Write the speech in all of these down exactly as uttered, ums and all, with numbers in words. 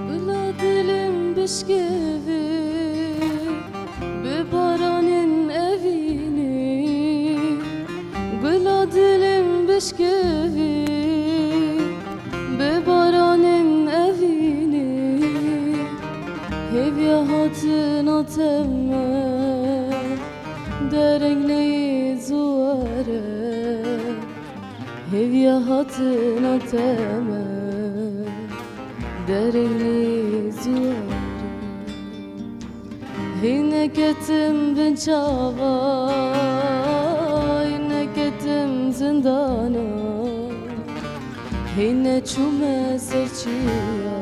Bila dilim bişkevî bi baranên evînê. Bila dilim bişkevî bi baranên evînê. Hêviya hatina te me dereng neyê ziware. Hêviya hatina te me dereng neyê ziware. Hîn neketim bin çava, hîn neketim zindana. Hîn neçûme ser çiya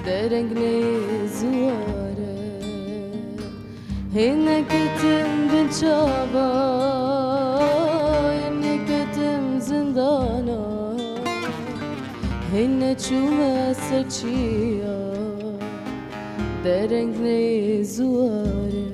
dereng neyê ziware. Hê neketim bin çava, hê neketim zindana. Hê neçûme ser çiya dereng neyê ziware.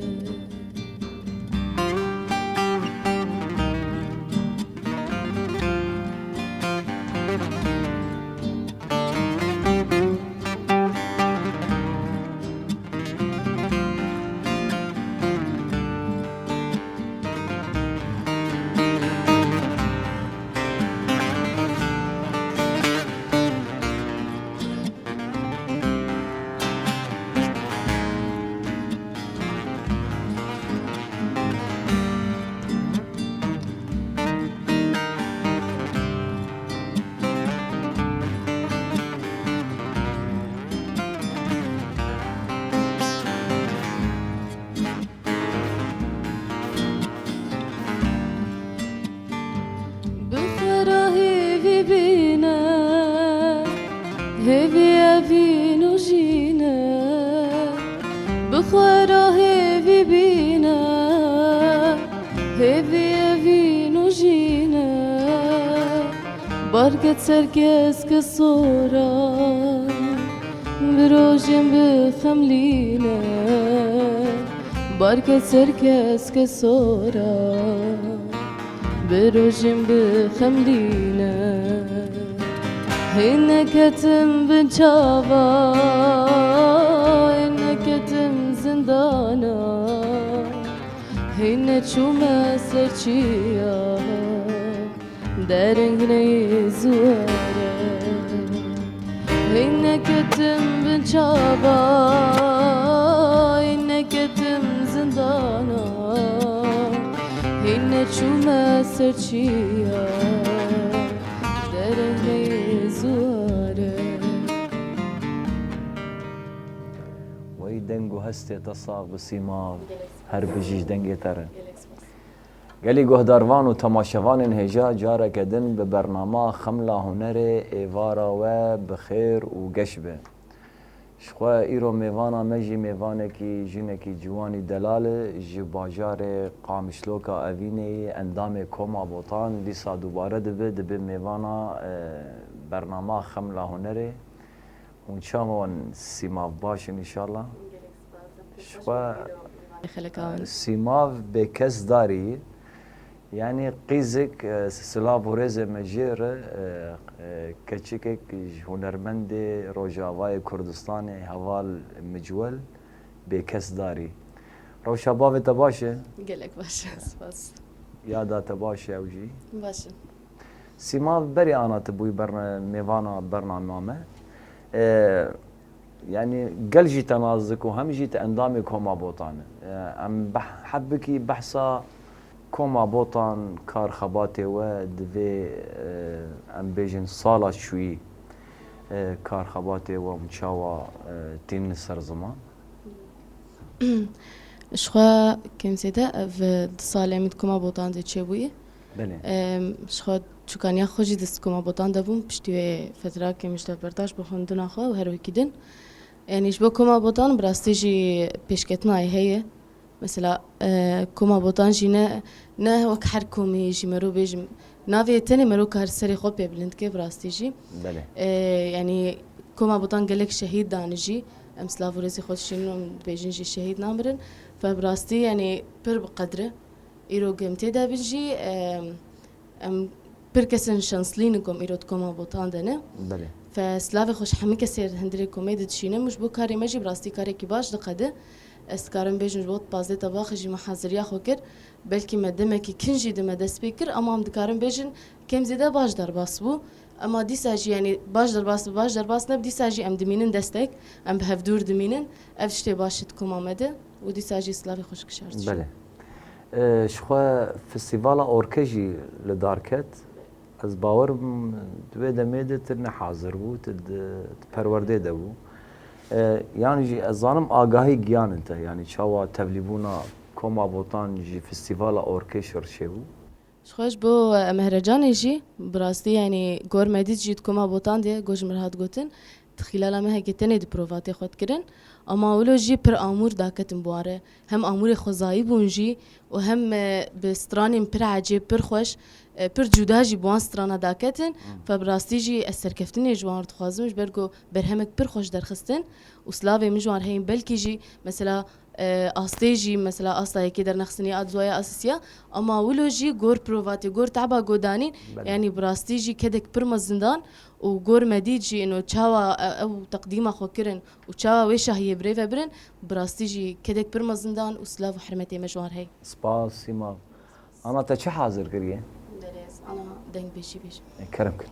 Bi xwe re hêvî bîne, hêvî evîn û jîn e. Bi xwe re hêvî bîne, hêvî evîn û jîn e. Barket ser keske sora, bi rojên bi xemlîne. Barket ser keske sora, bi rojên bi xemlîne. Hê neketim bin çava, hê neketim zindana. Hê neçûme ser çiya dereng neyê ziware. Hê neketim bin çava, hê neketim zindana. Hê neçûme ser çiya dereng neyê ziware. Wey deng û hestê te sax bi Sîmav. Her bijî ji dengê te re. Gelî guhdarvan û temaşevanên hêja, careke din bi bernama Xemla Hunerê êvara we bi xêr û geş be. Ji xwe îro mêvana me jî mêvanekî, jinekî ciwanî delal e, ji bajarê Qamişloka Evînê yê, endamê Koma Botan, dîsa dubare dibe, dibe mêvana, e, bernama Xemla Hunerê. Hûn çawa in Sîmav, baş in înşallah? Gelek spas, em pêşbaş Ji xwe in, bêro mêvanê xeleka win. Sîmav bêkesdarî, yanî qîzik, e, silav û rêzê me jê re, e, e, keçikek ji hunermendê Rojavayê Kurdistanê heval Micwel bêkesdarî. Rewşa bavê te baş e? Gelek baş e, spas. Yada te baş e ew jî? Baş e. Sîmav berê ana tu bûyî berne-, mêvana bernama me. E, yanî gel jî te nas dike û hem jî tu endamê Koma Botan e. E, em beh-, heb bikî behsa Koma Botan, kar xebatê we di vê, e, em bêjin sala çûyî, e, kar xebatê we hûn çawa, e, tînin li ser ziman? Ji xwe kêm zêde ev du salê min di Koma Botan de çêbûyî. Belê. Em, ji xwe çûkaniya xwe jî dest Koma Botan de bûm, piştî wê fetrakê min ji dev berdaş bi xwendina xwe û her wekî din. Yanî ji bo Koma Botan bi rastî jî pêşketinayê heye. Mesela, e, Koma Botan jî ne, ne wek her komê jî mero bêjim, navê tenê mero kar serê xwe pê bilind ke, bi rastî jî. Belê. E, yanî Koma Botan gelek şehîd dan jî, em silav û rêzê xwe dişînin, em dibêjin jî şehîd namirin. Fe bi rastî, yanî pir bi qedr e. Îro ku em tê de bin jî, e, em pir kesên şanslî ne ku em îro di Koma Botan de ne. Belê. Fe silavê xwe ji hemî kesê hundirê komê de dişînim û ji bo karê me jî bi rastî karekî baş diqede. Ez dikarim bêjim ji bo pazdeh Tebaxê jî me haziriya xwe kir. Belkî me demekî kin jî di me dest pê kir, ama em dikarin bêjin kêm zêde baş derbas bû. Ema dîsa jî, yanî baş derbas bi baş derbas neb, dîsa jî em dimînin destek, em bi hevdûr dimînin. Ev tiştê baş e di koma me de û dîsa jî silavê xwe ji kişar dişînim. Belê. E, ji xwe festîvala Orke jî li dar ket. Ez bawer bim, di wê demê de tu ne hazir bû, tu di, di perwerdê de bû. E, yanî jî ez zanim agahî giyanin te, yanî çawa tevlîbûna Koma Botan ji festîvala Orkê şirşê bû? Ji xwe ji bo, e, Mehrecanê jî, bi rastî, yanî gor me dît jî di Koma Botan de, gor ji min re hat gotin, di xîlala me heke tenê di prova tê xwe dikirin. Ama wilo jî pir amûr daketin bi wan re. Hem amûrê xwezayî bûn jî û hem, e, bi stranên pir ecêb, pir xweş, e, pir cuda jî bi wan strana daketin. Hmm. Fe bi rastî jî ez serkeftinê ji wan re dixwazim, ji ber ku berhemek pir xweş derxistin û silavê min ji wan re heyîn. Belkî jî mesela, e, astê jî, mesela asta yekê dernexistinî a duwaya a sisiya, ama wilo jî gor prova tê, gor teba godanîn, Belê. Yanî bi rastî jî kedek pir mezin dan û gor me dît jî ino çawa, e, ew teqdîma xwe kirin û çawa wê şahiyê bi rê ve birin, bi rastî jî kedek pir mezin dan û silav û hurmetê me ji wan re hey. Spas Sîma. Ana te çi hazir kiriye? Belê, ez ana dengbêjî bêjim. E, kerem kir.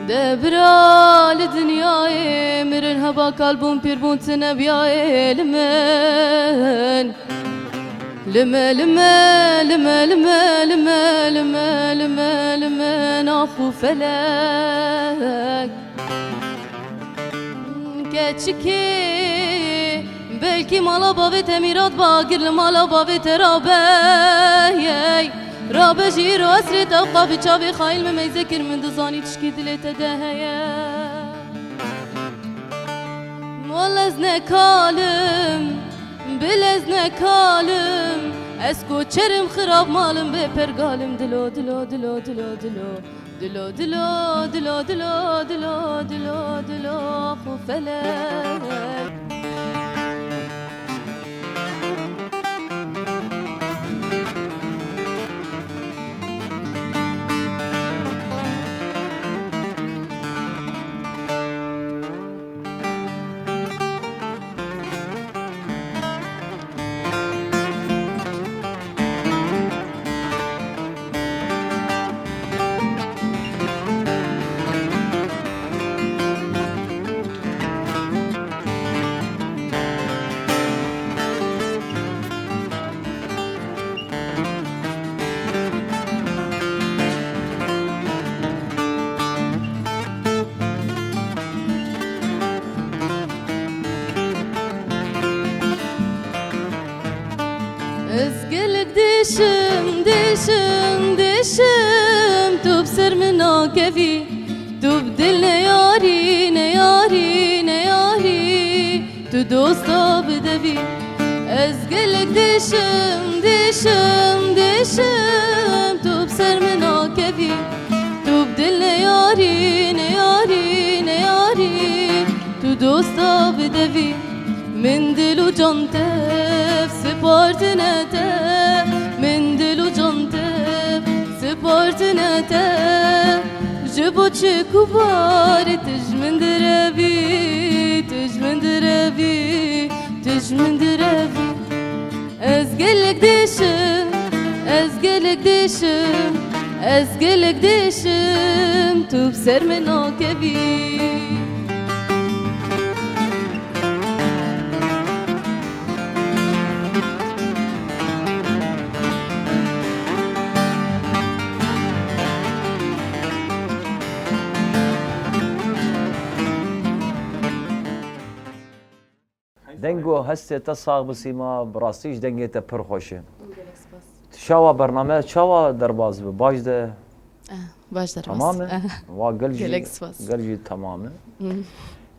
De bira li dinyayê mirin heba kal bûn pîr bûn tu nebiyayê li min. Li me, li me, li me, li me, li me, li me, li me, li me, naxu felek. Keçikê, belkî mala bavê te mîrat ba, gir li mala bavê te rabeyey. Rabe jî îro esrê tewqa bi çavê xayil min meyze kir, min dizanî tişkî dilê te de heye. Wele ez nekalim, bil ez nekalim, ez koçerim xirab malim bê pergalim dilo, dilo, dilo, dilo, dilo. Dilo, dilo, dilo, dilo, dilo, dilo, dilo, xu felek. Ez gelek dêşim, dêşim, dêşim, tu bi ser min nakevî, tu bi dil neyarî, neyarî, neyarî. Tu dosta bi devî. Ez gelek dêşim, dêşim, dêşim, tu bi ser min nakevî. Tu bi dil neyarî, neyarî, neyarî. Tu dosta bi devî. Min dil û can tev spartine te. Min dil û can tev spartine te. Ji bo çi ku barî tu ji min direvî, tu ji min direvî, tu ji min direvî. Ez gelek dêşim, Dişim, ez gelek dişim, tu bi ser min nakevî. Deng û hestê te sax bi Sîma, bi rastî jî dengê te pir xweş e. Gelek spas. Tu çawa bername çawa derbas bi? Baş de Eh, baş derbas. Tamam e? Eh. Wa gel jî, Gelek spas. Gel jî tamam e. Hmm.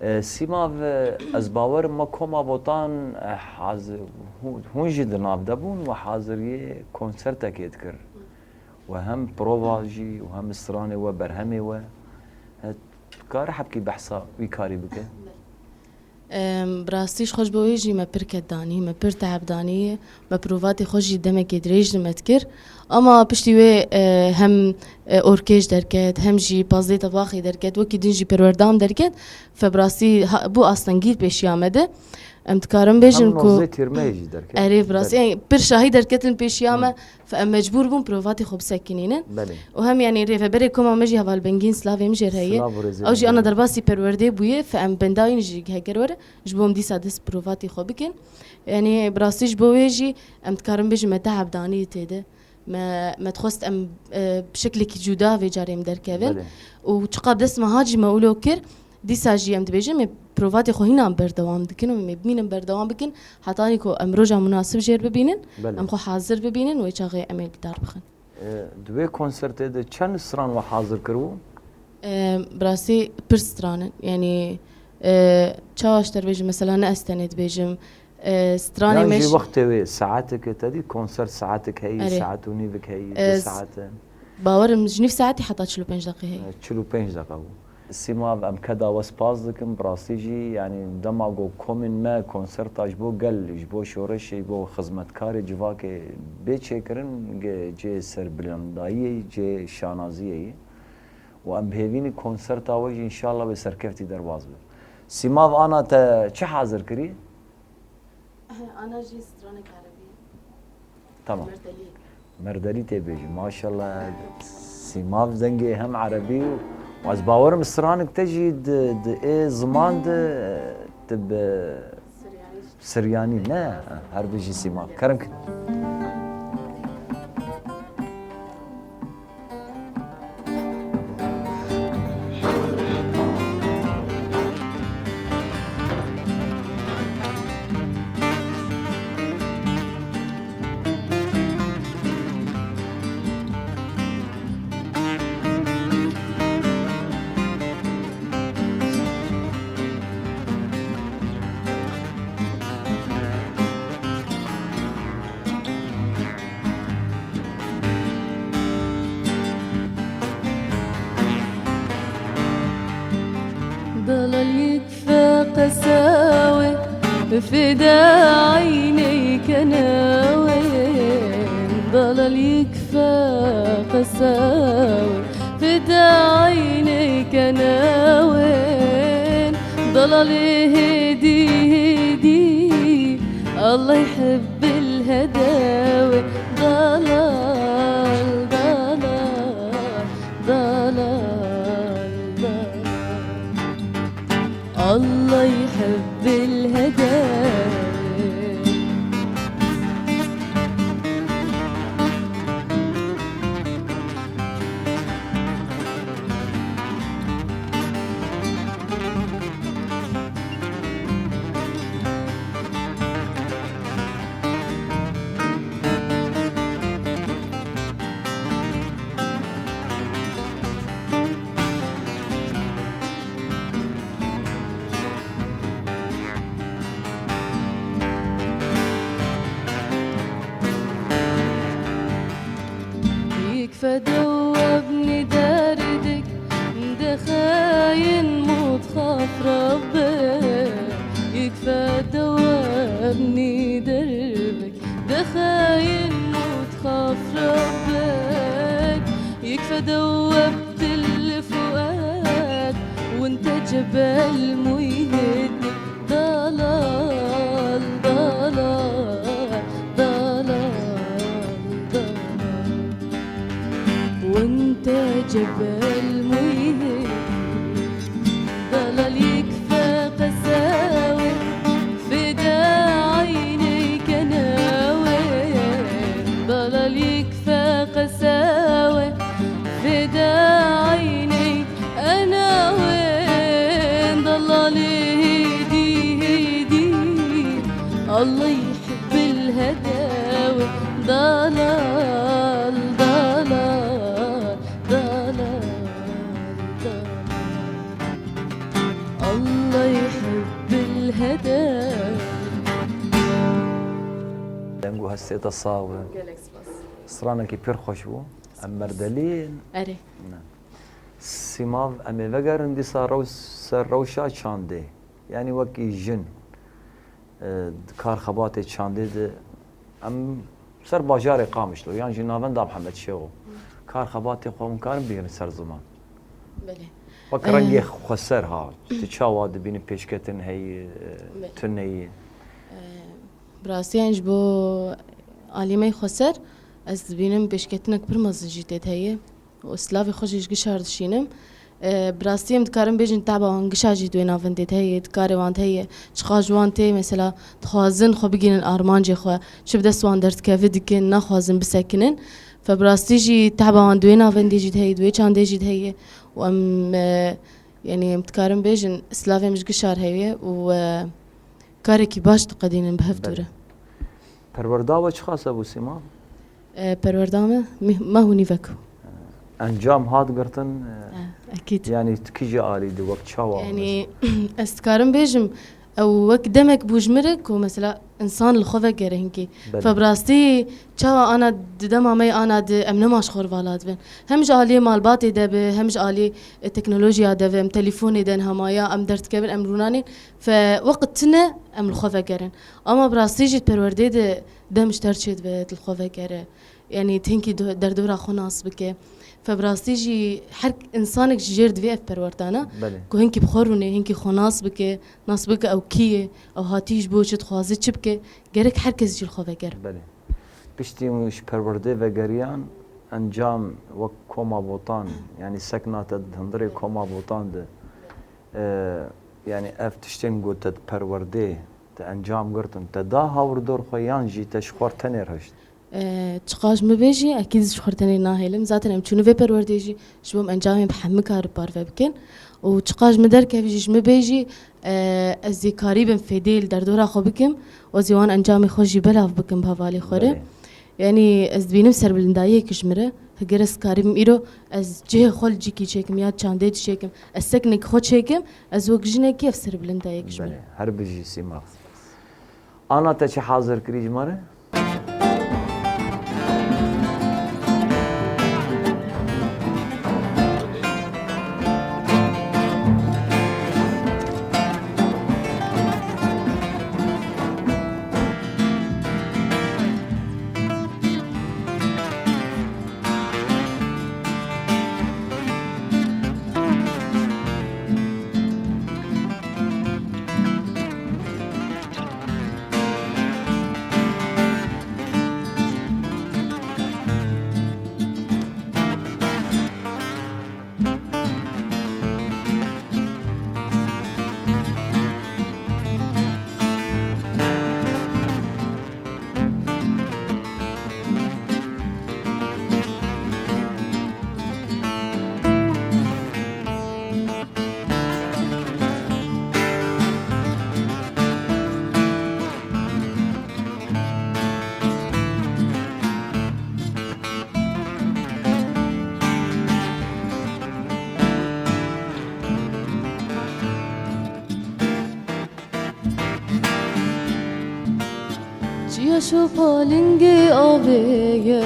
E, Sîma ve ez bawerim me koma botan, e, hazir, hû-, hûn jî di nav de bûn ve haziriyê konsertekê dikir. Ve hem prova jî û hem stranê we, berhemê we. E, kare hebkî behsa wî karî bike? Em, bi rastî ji xwe ji bo wê jî me pir ket danî, me pir teheb danî, me provatê xwe jî demekê dirêj li me dikir. Ama piştî wê, e, hem, e, orkêş derket, hem jî pazdeh tebaxê derket, wekî din jî perwerdan derket. Fe bi rastî ha-, bû astengî pêşiya me de. Em dikarin bêjin Hem ku nozdeh tîrmeyê jî derket. Erê, bi rastî, Belê. Yani, pir şahî derketin pêşiya me. Fe em mecbûr bûn provatê xwe bisekinînin. Belê. Û hem, yani, rêveberê koma me jî Heval Bengîn, slavê min jê re heye. Silav û rêzê Ew jî ana Bengîn. Derbasî perwerdê bûye, fe em benda wî jî heke were, ji bo em dîsa dest provatê xwe bikin. Yani, bi rastî ji bo wê jî em dikarin bêjin me teheb danî tê de. Me, me dixwest em, e, bi şeklekî cuda vê carê em derkevin. Belê. Û çiqas dest me hat jî me wilo kir. Dîsa jî em dibêjin, me provatê xwe hîna berdewam dikin û me bimînin berdewam bikin. Hetanî ku em roja munasib jê re bibînin, Belê. Em xwe hazir bibînin, wê çaxê em ê li dar bixin. E, di wê konsertê de çend stran we hazir kiribû? E, bi rastî pir stran in. Yanî, e, çawa ji te re bêjim, mesela ne ez tenê dibêjim. E, stranê Yan me jî jî wextê wê saetek e, te dî konsert saetek heyî, Erê. Saet û nîvik heyî, Ez du saet e. Bawerim ji nîv saetî heta çil û pênc deqê heyî. E, çil û pênc deqa bû. Sîmav, em keda we spas dikin, bi rastî jî, yanî dema ku komên me konserta ji bo gel, ji bo şoreşê, ji bo xizmetkarê civakê bê çêkirin, ge-, cê serbilandayiyê, cê şanaziyê ye. Û em bi hêvî ne konserta we jî înşallah wê serkeftî derbas be. Sîmav, ana te çi hazir kirî? Ana jî stranek erebî. Tamam. Merdelî. Merdelî tê bêjî. Maşallah. Sîmav dengê hem erebî û ez bawerim stranek te jî di, di ê ziman de, di bi Siryanî. Siryanî ne? Her bijî Sîmav. Kerem ki. ضل يكفى قساوة فدا عينيك ناوين، ضل يكفى قساوة فدا عينيك ناوين، ضل هدي هدي الله يحب الهداوة، ضلال ضلال ضلال ضلال. الله يحب الهداوة. يكفى دوبني دردك، ده خاين مو تخاف ربك. يكفى دوبني دربك، ده خاين مو تخاف ربك. يكفى دوبت الفؤاد وانت جبل مو يهدك. ضلال ضلال ضلال ضلال. انت جبل مهيب، ضلال يكفى قساوة، فدا عينيك أنا وين؟ ضلال يكفى قساوة، فدا عينيك أنا وين؟ ضلال هدي هدي، الله يحب الهداوة. ضلال، ضلال، ضلال، ضلال. الله يحب الهداوة. Deng û hestê te sax be. Gelek spas. Stranekî pir xweş bû. Em merdelîn. Erê. Ne. Sîmav, em ê vegerin dîsa rew-, ser rewşa çandê. Yanî wekî jin, e, di kar xebatê çandê de em ser bajarê Qamişlo yan jî navenda Mihemed Şêxo kar xebatê xwe hûn karin bigrin ser ziman. Belê. Wek rengê xweser ha, tu çawa dibînin pêşketin heyî, e, tuneyî? E, bi rastî yan ji bo alîmey xweser ez dibînim pêşketinek pir mezin jî tê de heye. û silavê xwe jî ji gişa re dişînim. E, bi rastî em dikarin bêjin teba wan gişa jî di wê navendê de heye, di karê wan de heye. Çiqas ji wan tê, mesela, dixwazin xwe bigihînin armancê xwe, çi bi dest wan derdikeve dikin, naxwazin bisekinin. Fe bi rastî jî teba wan di wê navendê jî de heye, di wê çandê jî de heye. Û em, e, yanî em dikarin bêjin silavê em ji gişa re heye û, e, karekî baş diqedînin bi hev dû re. Perwerda we çiqas e bû Sîma? E, perwerda me, me, me hûnî vek bû. Encam hat girtin, e, E, ekîd. Yanî tu kî jî alî di wek çawa? Yanî, ez dikarim bêjim, ew wek demek bû ji min re ku mesela însan li xwe vegere hinkî. Belê. Fe bi rastî çawa ana di dema me ana di em nema ji xwe re vala dibin. Hem ji aliyê malbatê de be, hem ji aliyê, e, teknolojiya de be, em telîfonê de hemaya, em derdikevin, em rûnanên. Fe weqt tune em li xwe vegerin. Ama bi rastî jî di perwerdê de dem ji te re çêdibe, tu li xwe vegere. Yanî tu hinkî do-, derdora xwe nas bike. Fe bi rastî jî her însanek ji jêr divê ev perwerda ne. Belê. Ku hinkî bi xwe rûnê, hinkî xwe nas bike, nas bike ew kî ye, ew hatî ji bo çi dixwaze çi bike, gerek her kes jî li xwe veger. Belê. Piştî ji perwerdê vegeriyan, encam wek Koma Botan, yanî sekna te di hundirê Koma Botan de, e, yanî ev tiştên ku te di perwerdê te encam girtin, te da hawirdor xwe yan jî te ji xwe re tenê re hişt? E, çiqas ji min bê jî, ekîd ji xwe re tenê nahêlim. Zaten em çûne vê perwerdê jî, ji bo em encamên bi hemû kar parve bikin. Û çiqas ji min derkevî jî, ji min bê jî, e, ez ê karîbim fêdê li derdora xwe bikim û ez ê wan encamê xwe jî belav bikim bi hevalê xwe re. Belê. Yanî ez dibînim serbilindayiyek ji min re. Heger ez karibim îro, ez cihê xwe li cîkî çêkim ya çandê çêkim, ez seknek xwe çêkim, ez wek jinekî ev serbilindayek ji min re. Belê, her bijî Sîma. Ana te çi hazir kirî ji me re? Çiya şopa lingê avê ye,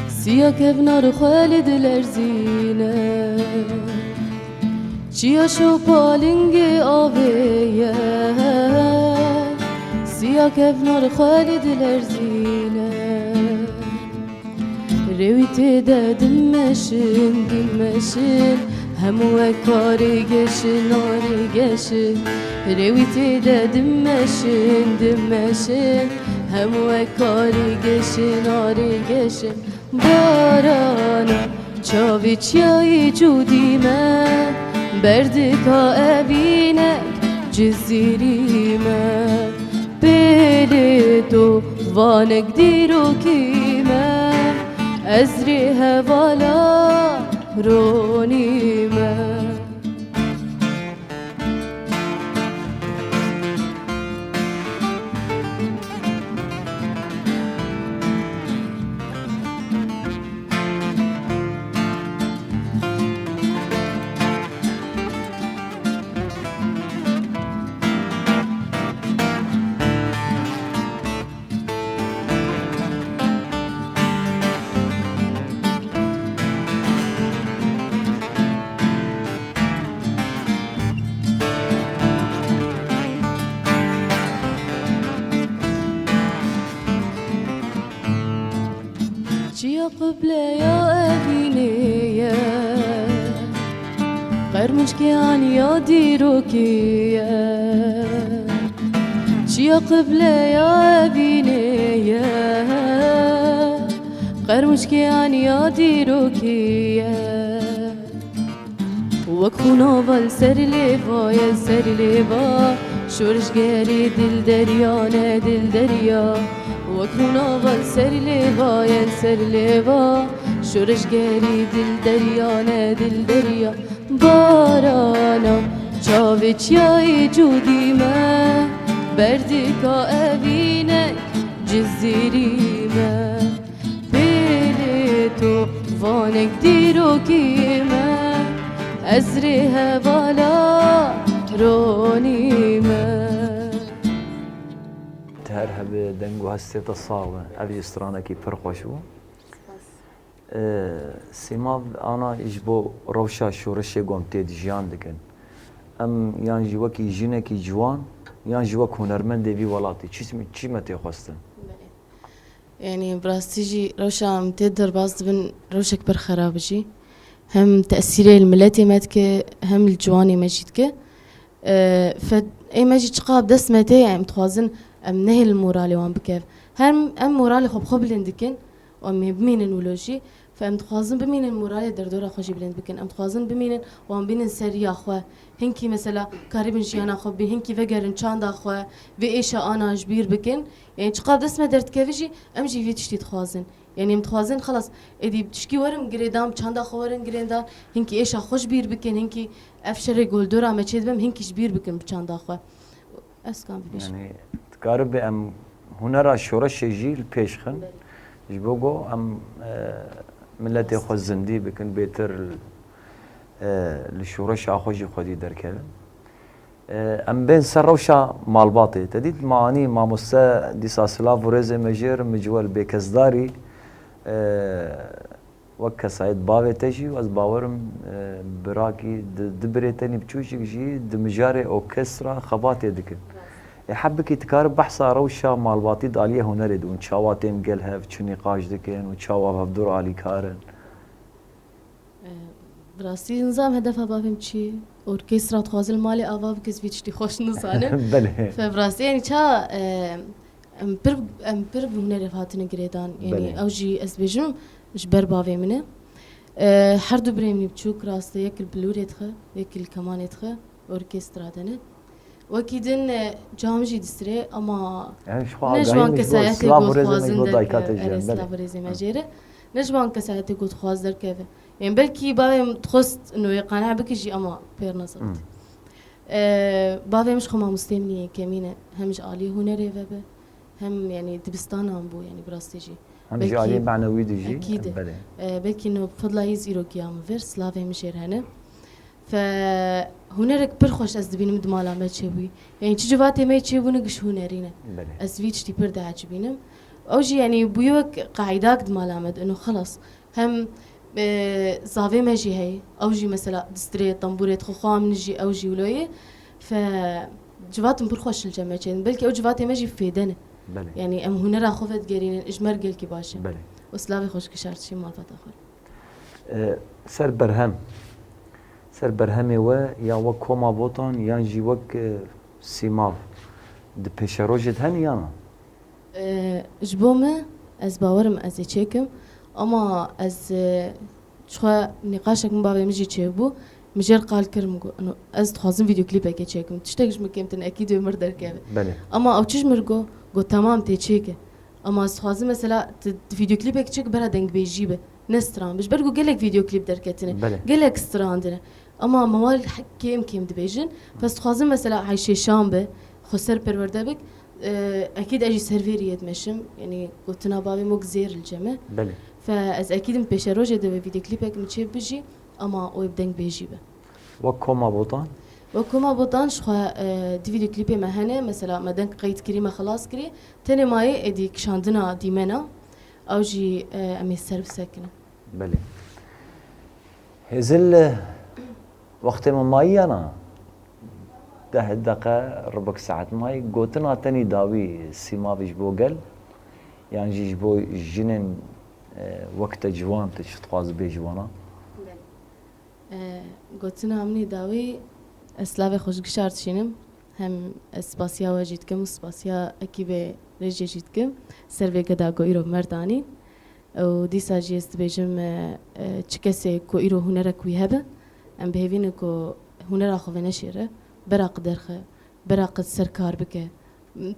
siya kevnar xwe li dilerzîne. Çiya şopa lingê avê ye, siya kevnar xwe li dilerzîne. Rêwî tê de dimeşin, dimeşin, hemû wek karê geşin, arê geşin. Rêwî tê de dimeşin, dimeşin, Hem wek karî geşin, arî geşin barana, çavê çiyayê cûdî me, berdika evînek cizîrî me. Pêlê to vanek dîrokî me, ez rê hevala ronî me. Çiya qibleya evînê ye, qermûşkê aniya dîrokê ye. Çiya qibleya evînê ye, qermûşkê aniya dîrokê ye. Wek xûna va li ser lêva ye, ser lêva. Şoreşgerê dil derya ne dil derya. Wek xûna va li ser lêva ye, ser lêva. Şoreşgerê dil derya ne dil derya. Barana çavê çiyayê cûdî me, berdika evînek cizîrî me. Pêlê to vanek dîrokî me, ez rê hevala ronî me. Her hebe deng û hestê te sax be. Ev jî stranekî pir xweş bû. Spas. Ee, Sîmav ana ji bo rewşa şoreşê ku em tê de jiyan dikin. Em yan jî wekî jinekî ciwan, yan jî wek hunermendê vî welatî. Çi, çi me tê xwestin? Belê. Yanî, bi rastî jî rewşa em tê derbas dibin rewşek pir xerab e jî. Hem tesîrê li miletê me dike, hem li ciwanê me jî dike. E, fe-, ê me jî çiqa bi dest me tê, em dixwazin em nehêlin moralê wan bikev. Her em moralê xwe bi xwe bilind dikin û em ê bimînin wilo jî. Fe em dixwazin bimînin moralê derdora xwe jî bilind bikin. Em dixwazin bimînin wan bînin ser riya xwe. Hinkî mesela karibin jiyana xwe bibî, hinkî vegerin çanda xwe, vê êşa ana ji bîr bikin. Yanî çiqa bi dest me derdikeve jî, em jî vî tiştî dixwazin. Yanî em dixwazin, xelas, êdî tişkî werin girêdan, bi çanda xwe werin girêdan, hinkî êşa xwe ji bîr bikin, hinkî ev şerê ku li dora me çêdibe, em hinkî ji bîr bikin bi çanda xwe. Ez kam bibêjim. Yanî, dikaribe em hunera şoreşê jî li pêş xin. Belê. Ji bo ku em, e, miletê xwe zindî bikin, bêtir, e, li şoreşa xwe jî xwedî derkevin. E, em bên ser rewşa malbatê. Te dît me anî mamoste dîsa silav û rêzê me jê re, min ji we li bêkesdarî, e, wek kesayet bavê te jî û ez bawerim, e, birakî di, di birê tenî biçûçik jî di mijarê orkestra xebatê dikin. Ê heb bikî, dikarî behsa rewşa malbatî di aliyê hunerê de hûn çawa tên gel hev, çi nîqaş dikin û çawa hevdûr alîkar in? E, bi rastî nizam hedefa bavê min çi ye? Orkestra dixwaze li malê ava bike, ez vî tiştî xweş nizanim. Belê. Fe bi rastî, yanî ça, e, em pir, em pir bi hunerê hatine girêdan. Yanî Belê. Ew jî ez bêjim ji ber bavê min e. E, her du birê min biçûk rast e, yek li bilûrê dixe, yek li kemanê dixe. Orkestra de ne. Wekî din, e, cam jî distirê, ama Yani, ji xwe ne ji agahî wan min ji bo kesayetê silav û rêzê min ji bo dayika te jî, erê, belê. Silav û rêzê me jê re. Ne ji wan kesayetê ku dixwaz derkeve. Yani, belkî bavê min dixwest noyê qane bike jî, ama pêr nezanît. Hmm. E, bavê min ji xwe mamosteyê min yê yekemîn e. Hem ji aliyê hunerê ve be, hem, yani, dibistanan bû, yani, bi rastî jî. Hem ji aliyê manewî de jî, Ekîd e. Belê. E, belkî no fidla yî zîrokî ya min vir, silavê min jê re hene. Fe hunerek pir xweş ez dibînim di mala me çêbûyî. Yani çi civatê me çêbûne giş hunerî ne. Belê. Ez vî tiştî pir diecibînim. Ew jî yani bûye wek qaidak di mala me de. Ino xelas. Hem, e, zavê me jî heye. Ew jî mesela distirê, tembûrê dixwe xwe min jî ew jî wilo ye. Fe civatên pir xweş li cem me çêdin. Belkî ew civatê me jî fêde ne. Belê. Yani em hunera xwe vedigerînin, ji me re gelkî baş e. Belê. Û silavê xweş gişart şî malbata xwe. E, ser berhem. Ser berhemê we ya wek Koma Botan yan jî wek, e, Sîmav di pêşerojê de hene ya na? E, ji bo min, ez bawerim ez ê çêkim, ama ez, e, ji xwe nîqaşek min bavê min jî çêbû, min jêr qal kir, min got, "Eno, ez dixwazim vîdeoklîpekê çêkim. Tiştek ji min kêmtir, ekîd wê mir derkeve." Belê. Ama ew çi ji min got, got, "Temam, tê çêke. Ama ez dixwazim mesela tu, tu vîdeoklîpek çêk bera dengbêjî be, ne stran be. Ji ber ku gelek vîdeoklîp derketine, Belê. gelek strandine. Ama mewal he-, kêm kêm dibêjin. Pes dixwazim mesela Ayşe Şam be, xweser perwerde bik. E, ekîd ez jî ser vê riyê dimeşim. Yanî gotina bavê mok zêr li cem e. Belê. Fe ez ekîdim pêşerojê de wê vîdeoklîpek min çê bijî, ama wê bi dengbêjî be." Wek Koma Botan? Wek Koma Botan ji xwe, e, di vîdeoklîpê me hene. Mesela me deng qeyd kirî, me xelas kirî. Tenê mayê êdî kişandina dîmena. Ew jî, e, em ê ser bisekinin. Belê. Hêzil, wextê me mayî yana, deh deqe, ribik saet mayî, gotina tenî dawî Sîmav ji bo gel, yan jî ji bo jinên, e, wek te ciwan, tu çi dixwazî bêjî wana? Belê. E, gotina min ê dawî, ez silavê xwe ji gişa re dişînim. Hem ez spasiya we jî dikim û spasiya ekîbê rêjê jî dikim. Ser vê geda ku îro bi me re danîn. Û dîsa jî ez dibêjim, e, e, çi kesê ku îro hunerek wî hebe, em bi hêvî ne ku hunera xwe veneşêre, bera qi derxe, bera qi ser kar bike.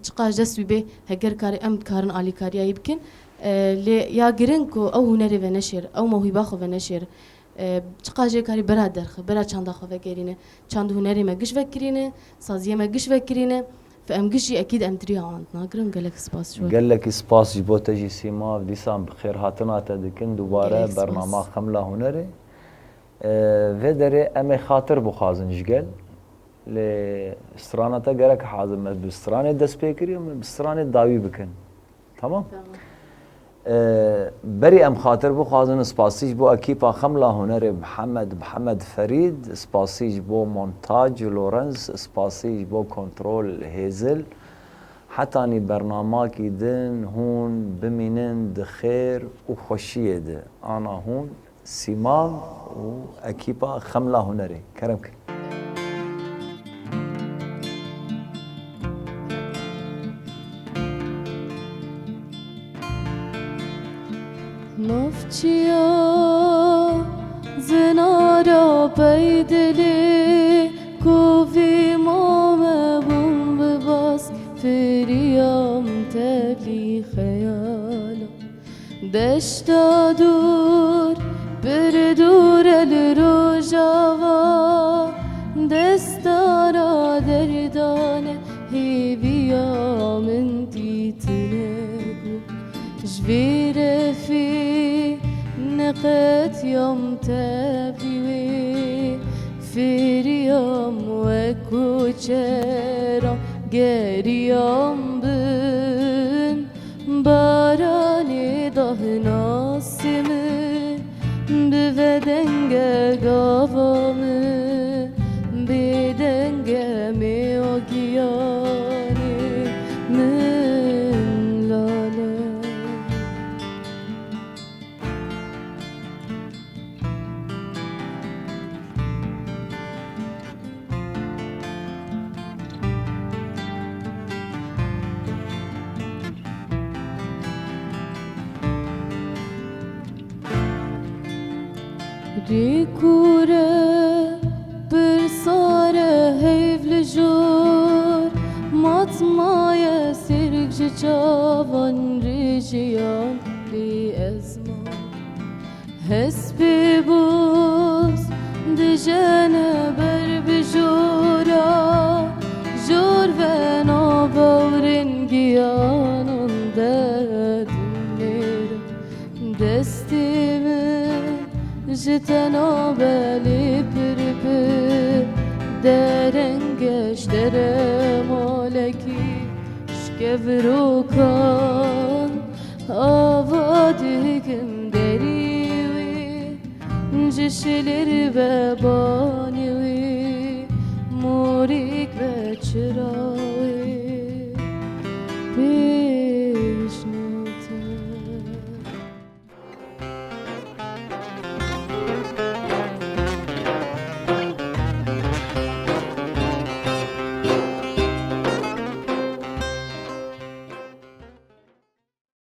Çiqas dest wî bê, heger karê em dikarin alîkariya wî bikin. E, lê ya giring ku ew hunerê veneşêre, ew mewhîba xwe veneşêre. E, çiqas jê karî bera derxe, bera çanda xwe vegerîne. Çand û hunerê me giş vekirîne, saziyê me giş vekirîne. Fe em giş jî ekîd em di riya wan nagirin. Gelek spas ji we. Gelekî spas ji bo te jî Sîmav. Dîsan bi xêrhatina te dikin dubare. Gelek spas. Bernama Xemla Hunerê. E, vê derê em ê xatir bixwazin ji gel. Lê strana te gerek hazir, me bi stranê dest pê kiriye, em bi stranê dawî bikin. Tamam? Tamam. Ee, berî em xatir bixwazin, spasî ji bo ekîpa Xemla Hunerê Mihemed, Mihemed Ferîd, spasî ji bo montaj Lorenz, spasî ji bo kontrol Hêzil. Hetanî bernamakî din hûn bimînin di xêr û xweşiyê de. Ana hûn Sîmav û ekîpa Xemla Hunerê. Kerem kin. Navçiya zinara peydilê, kovî mame bûm bi bas, firiyam tevlî xeyala. Deşta dûr, pir dûr e li rojava, destana derdane, hêviya min dîtine bû. Ji vê refî neqetiyam tevlî wê, fêriyam wek koçeran geriyam bin. Baranê daxinasê min, bive denge gava min, bê denge mê o giyanê min lale. Rê kûr e, pirsar e, heyv li jor, matmaye sirk ji çavan rêjiyan lê ezman. Hespê boz dijene ber bi jora, jor ve nava û rêngiyanan de dinêre. Destê min ji te nabelê pir pir, derenge ji dere malekî ji kevirokan. Ava dikim derî wî, ji şilîr ve banî wî, morîk ve çira